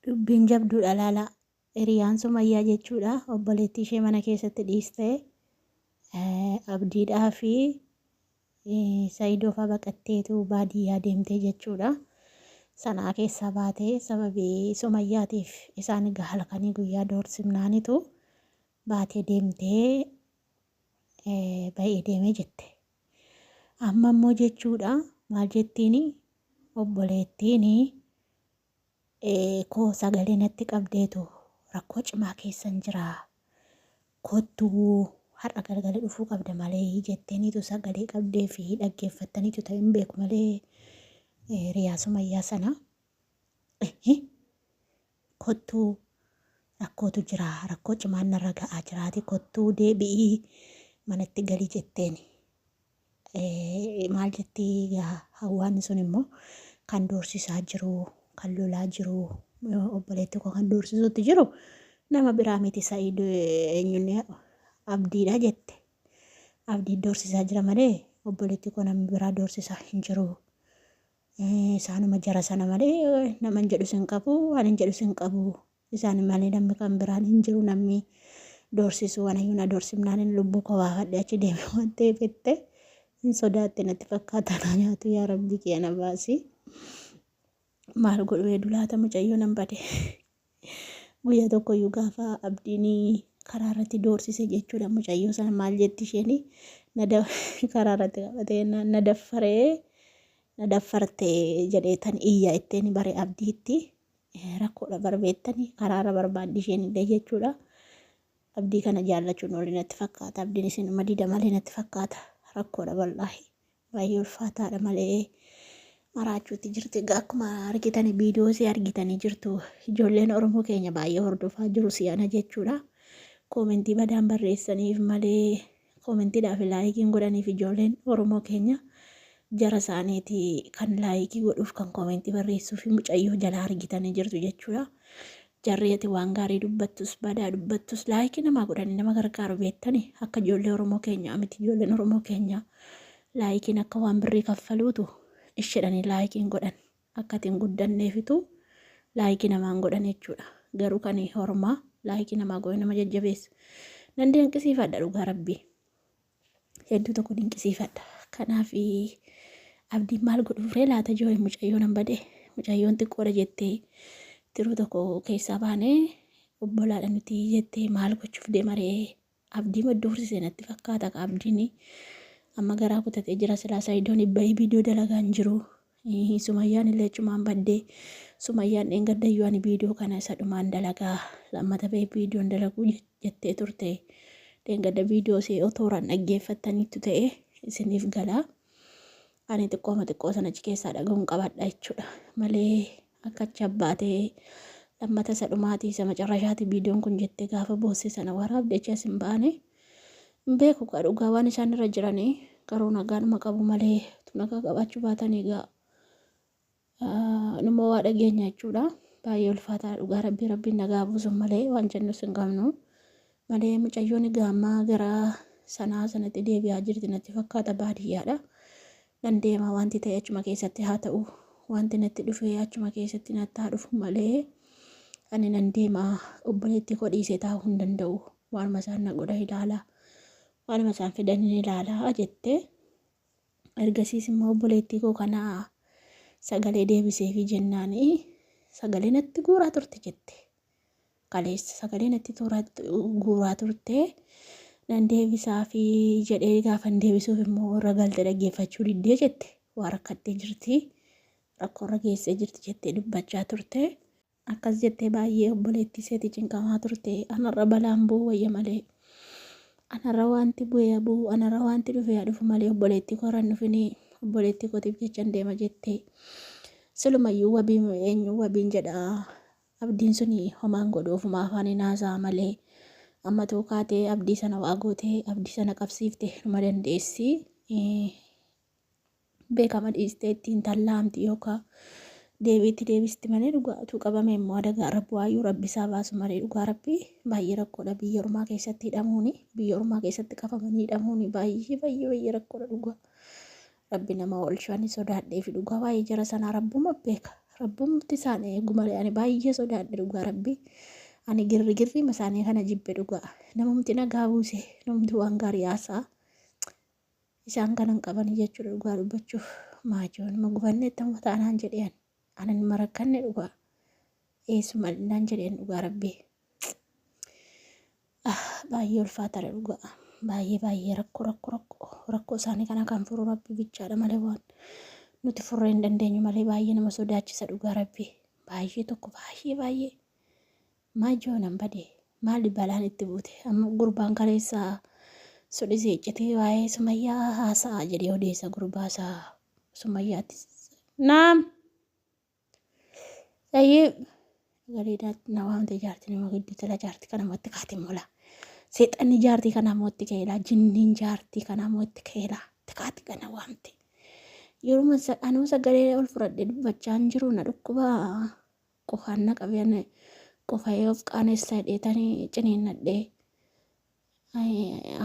Dubbiin jabduudha laala. Hiriyaan Sumayyaa jechuudha obboleettii ishee mana keessatti dhiistee abdiidhaa fi Saidoo faa baqatteetu baadiyyaa deemtee jechuudha. Sanaa keessaa baatee sababii Sumayyaatiif isaan egaa halkanii guyyaa doorsimnaanitu baatee deemtee ba'ee deemee jette. Amma immoo jechuudha maal jettiini obboleettiin koo sagalee natti qabdeetu rakkoo cimaa keessan jira. Kottu har'a galgala dhufuu qabda malee jetteeniitu sagalee qabdee fi dhaggeeffattaniitu ta'e hin beeku malee hiriyaa Sumayyaa sana. Kottu rakkootu jira rakkoo cimaan narra ga'aa jiraati kottuu deebi'ii manatti galii jetteeni. Maal jetti egaa hawwaanni sun immoo kan doorsisaa jiru kan lolaa jiru obboleetti koo kan doorsisuutti jiru nama biraa miti Sa'iid eenyuun abdiidha jette. Abdii doorsisaa jira malee obboleetti koo namni biraa doorsisaa hin jiru. Isaanuma jara sana malee nama hin jedhus hin qabu waan hin jedhus hin qabu. Isaan malee namni kan biraan hin jiru namni doorsisu anayyuu na doorsifnaan inni lubbuu koo baafadhe achi deeme waan ta'eef jette hin sodaatte natti fakkaata naa nyaatu yaa rabbii kiyya na baasi. Maal godhu hedu laata mucayyoo nan bade. Guyyaa tokkoyyuu gaafa abdiin karaa irratti doorsise jechuudha mucayyoo sana maal jetti isheen karaa irratti qabatee na daffaree na daffarte jedhee tan iyya itteen bare abdiitti. Rakkoodha bar beektani karaarra barbaaddi isheen illee jechuudha. Abdii kana jaallachuun olii natti fakkaata. Abdiin isinuma dida malee natti fakkaata. Rakkoodha wallaahi. Baay'ee ulfaataadha malee maraachuutti jirti. Egaa akkuma argitani viidiyoo isii argitanii jirtu. Ijoolleen Oromoo keenya baay'ee hordofaa jiru si'ana jechuudha. Koomentii badaan barreessaniif malee Koomentiidhaa fi laayikiin godhaniif ijoolleen Oromoo keenya jara isaaniiti kan laayikii godhuuf kan koomentii barreessuu fi mucayyoo jalaa argitanii jirtu jechuudha. Jarri ati waan gaarii dubbattus badaa dubbattus laayikii namaa godhanii nama gargaaru beektani akka ijoollee Oromoo keenyaa miti ijoolleen Oromoo keenyaa laayikiin akka waan birrii kaffaluutu ishedhanii laayikiin godhan. Akka ati hin guddanneefitu laayikii namaan godhan jechuudha. Garuu kan hormaa laayikii namaa godhe nama jajjabeessa. Nan dinqisiifadha dhugaa rabbii. Hedduu tokko dinqisiifadha. Kanaaf abdiin maal godhuuf ree laata ijoollee mucayyoo nan bade mucayyoon xiqqoodha jettee tiruu tokko keessaa baanee obbolaadha nuti jettee maal gochuuf deema ree Abdii madda horsise natti fakkaata ka abdiin amma garaa kutatee jira silaa sayidoon bahee viidiyoo dalagaa hin jiru. Sumayyaan illee achumaan baddee sumayyaan dheengaddayyuu ani viidiyoo kana isa dhumaan dalagaa lammata bahee viidiyoon dalaguu jettee turte. Dheengadda viidiyoo ishee otooraan dhaggeeffattaniittu ta'e isiniif galaa. Ani xiqqooma xiqqoo sana achi keessaa dhaga'uun qabadha jechuudha malee akka achi abbaatee lammata isa dhumaatii isa macarrashaati viidiyoon kun jettee gaafa boosse sana waraabde achi as hin baane. Hin beeku gaa dhugaa waan isaan irra jiranii garuu nagaanuma qabu malee tu nagaa qabaachuu baatan egaa numa waa dhageenya jechuudha. Baay'ee ulfaataa dhugaa rabbii rabbiin nagaa buusu malee waan jennus hin qabnu. Malee mucayyoon egaa ammaa gara sanaa sanatti deebi'aa jirti natti fakkaata baadiyyaadha. Nan deema wanti ta'e achuma keessatti haa ta'u wanti natti dhufe achuma keessatti natti haa dhufu malee ani nan deema obboleettii koo dhiisee taa'uu hin danda'u waanuma isaan na godha ilaala waanuma isaan fidan hin ilaala jette. Ergasiis immoo obboleettii koo kana sagalee deebiseefi jennaani sagalee natti guuraa turte jette. Kaleessa sagalee natti guuraa turte nan deebisaafi jedhee gaafan deebisuuf immoo irra galte dhaggeeffachuu diddee jette. Waa rakkattee jirti rakkoo irra geessee jirti jettee dubbachaa turte. Akkas jettee baay'ee obboleettii isheetii cinqamaa turte. Anarra balaan bu'uu wayya malee. Anarra wanti bu'ee haa bu'u, anarra wanti dhufe haa dhufu malee obboleettii koorra hin dhufinii obboleettii kootiif jechan deema jette. Silumayyuu wabii eenyu wabiin jedha abdiin suni homaan godhu ofuma afaaniin haasa'a malee amma tuu kaatee abdii sana waa gootee abdii sana qabsiifte numa dandeessi. Beekama dhiistee ittiin tallaamti yookaan deebiitti deebisti malee dhugaa utuu qabame immoo adagaa rabbi waayyuu rabbi isaa baasu malee dhugaa rabbi baay'ee rakkoodha biyya ormaa keessatti hidhamuuni biyya ormaa keessatti qabamanii hidhamuuni baay'ee baay'ee baay'ee rakkoodha dhugaa rabbi nama oolchu ani sodaadhee fi dhugaa baay'ee jara sanaa rabbuma beeka Rabbumti isaan eegu malee ani baay'ee sodaadhe dhugaa rabbii. Ani girri girriima isaanii kana jibbe dhugaa. Namumti nagaa buuse namumti waan gaarii haasa'a. Isaan kanan qaban jechuudha dhugaa dubbachuuf. Maajoon ma gubanneetta amma taanaan jedheen. Anan marakkanne dhugaa. Eessuma naan jedheen dhugaa rabbii. Baay'ee ulfaataadha dhugaa. Baay'ee baay'ee rakkoo rakkoo rakkoo rakkoo isaanii kana kan furu rabbi bichaadha malee waan nuti furree hin dandeenyu malee baay'ee nama sodaachisa dhugaa rabbi. Baay'ee tokko baay'ee baay'ee maajoo nan bade maali balaan itti buute amma gurbaan kaleessa sudhisee iccitee waa'ee sumayyaa haasa'a jedhee odeessa gurbaa isaa sumayyaatti. Naam. Tayyee gareedaatti na waamte jaarti nama gidduu tala jaarti kana mootti kaate mola. Seexanni jaartii kanaa mootti ka'eela. Jinniin jaartii kanaa mootti ka'eela. Tikaati kana waamte. Yeruma anuu sagalee ol fudhadhee dubbachaa hin jiru na dhukkuba qofaan na qabee qofa'ee of qaanessa jedheetanii ciniinnadhee.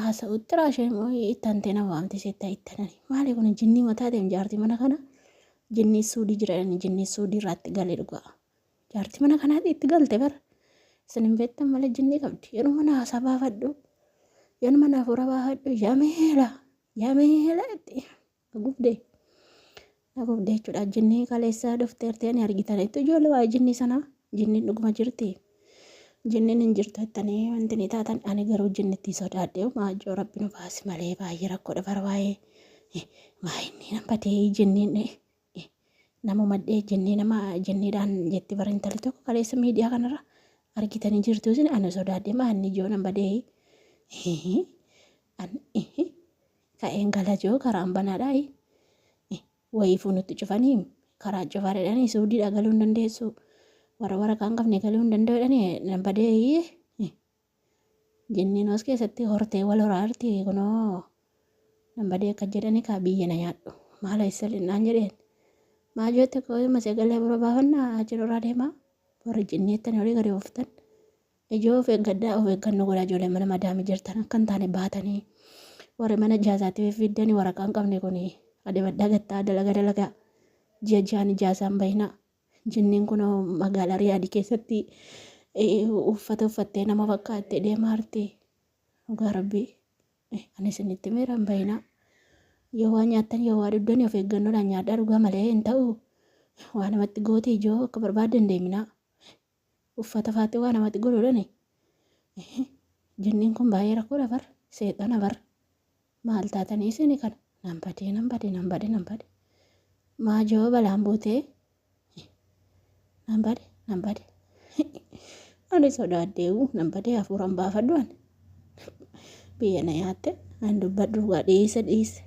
Haasa'utti raashee immoo itti antee na waamte seettaa itti anani. Maali kun jinnii mataa ta'e jaartii mana kana jinnii suudii jira jedhani jinnii suudii irraatti galee dhugaa. Jaartii mana kanaatti itti galte bara. Isin hin beektan malee jinnii qabdi. Yeroo mana haasaa baafadhu yeroo mana hafuura baafadhu yameela yameela itti gubdee. Na gubdee jechuudha. Jinnii kaleessa dhufteertee ni argitanitti ijoollee waa'ee jinnii sanaa jinniin dhuguma jirti. Jinniin hin jirtu jettanii wanti ni taatan ani garuu jinnittii sodaadhe maajoo rabbi nu baasi malee baay'ee rakkoodha bara waa'ee waa'ee nan badee jinniin nama maddee jinnii nama jinniidhaan jetti bara intalli tokko kaleessa miidiyaa kanarra argitanii jirtu isin ani sodaadhe maanni ijoo nan badee ka'een gala joo karaan banaadhaa wayiifuu nutti cufanii karaa cufaa jedhanii suudiidhaa galuu hin dandeessu warra waraqaa hin qabne galuu hin danda'u jedhanii nan badee jinniin os keessatti hortee wal horaa jirti kunoo nan badee akka jedhanii kaa biyya na nyaadhu maala isa linnaan jedheen maa jette koo sagalee bira baafannaa achi nurraa deemaa warra jinneettanii olii gadi ooftan Ijoo of eeggadhaa of eeggannoo godhaa ijoollee mana madaamii jirtan akka hin taane baatanii warri mana ijaazaatti fiffiddanii waraqaa hin qabne kun adabadhaa gattaa dalaga dalagaa ji'a ji'aan ijaazaan bahinaa jinniin kun magaalaa Riyaadii keessatti uffata uffattee nama fakkaattee deemaa jirti dhugaa rabbii ani isinitti meera hin bahinaa yoo waa nyaattan yoo waa dhugdan of eeggannoodhaan nyaadhaa dhugaa malee hin ta'u waa namatti gooti ijoo akka barbaaddan deeminaa. Uffata faatti waa namatti godhuudhani. Jinniin kun baay'ee rakkoodha bar. Seexana bar. Maal taatanii isin kana? Nan badee nan badee nan badee nan badee. Maajoo balaan buutee. Nan bade nan bade. Ani sodaadheewu nan badee hafuuran baafadhu ani. Biyya na nyaatte an dubbadhu dhugaa dhiise dhiise.